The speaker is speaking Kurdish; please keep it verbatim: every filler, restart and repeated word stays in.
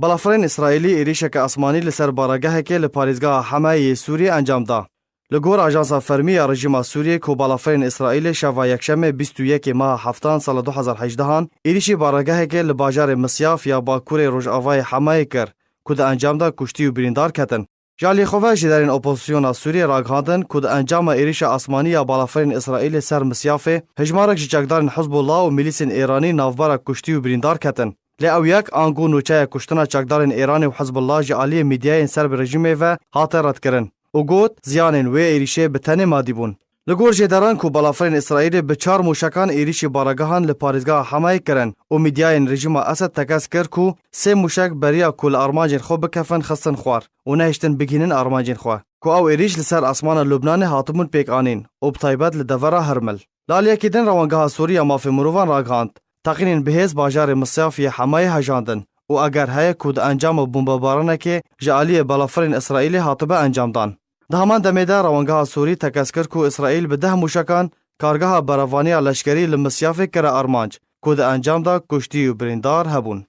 Balafirên Îsraîlî êrîşeke asmanî li ser baragehekê li parêzgeha Hemayê yê Sûriyê encam da. Li gor ajansa fermî ya rejîma Sûriyê ku balafirên Îsraîlê şeva Yekşemê bîst û yekê meha heftan sala du hezar hejdehan êrîşî baragehekê li bajarê Misyaf ya bakurê rojavayê Hemayê kir ku di encam de kuştî û birîndar ketin. Ji aliyê xwe ve jêderên opozisyona Sûriyê ragihandin ku di encama êrîşa asmanî ya balafirên Îsraîlê ser Misyafê hejmarek ji çekdarên Hizbullah û milîsên Êranî navbera kuştî û birîndar ketin. Lê ew yek ango nûçeya kuştina çekdarên Êranê û Hizbullah ji aliyê medyayên ser bi rejîmê ve hate redkirin û got, ziyanên wê êrîşê bi tenê madî bûn. Li gor jêderan ku balafirên Îsraîlê bi çar mûşekan êrîşî baregehan li parêzgeha Hemayê kirin û medyayên rejîma Esed tekez kir ku sê mûşek beriya ku li armancên xwe bikefin xistin xwar û nehiştin bigihînin armancên xwe, ku ew êrîş li ser asmana Lubnanê hatibûn pêkanîn û bi taybet li devera Hermil. Li aliyekî din Rewangeha Sûrî ya Mafê Mirovan ragihand, teqînên bihêz bajarê Misyaf yê Hemayê hejandin û eger heye ku di encama bombebaranekê ji aliyê balafirên Îsraîlê hatibe encamdan. Di heman demê de Rewangeha Sûrî tekez kir ku Îsraîl bi deh mûşekan kargeha berevaniya leşkerî li Misyafê kire armanc, ku di encam de kuştî û birîndar hebûn.